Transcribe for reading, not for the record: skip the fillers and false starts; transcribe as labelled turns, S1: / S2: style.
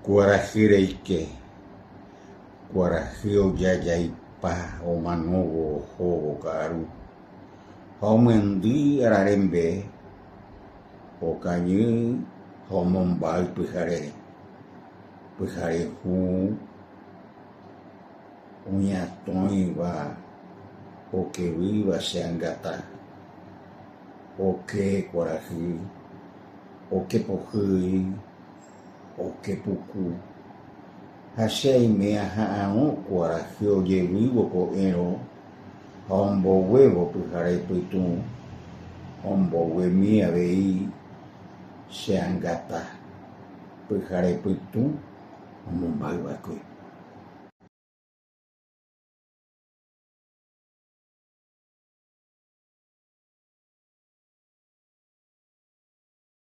S1: Kuarahy reike, kuarahy ojajaipa omanóvo ohóvo ka'aru ha omyendy ararembe, okañy ha omombáy pyhare, pyhare hũ oñatõiva okevýva che angata, oke kuarahy, oke pohýi. Oke puku, ha che aime aha'arõ kuarahy ojevývo ko'ẽrõ ha omboguévo pyhare pytũ, omboguemi avei che angata pyhare pytũ omombáy va'ekue.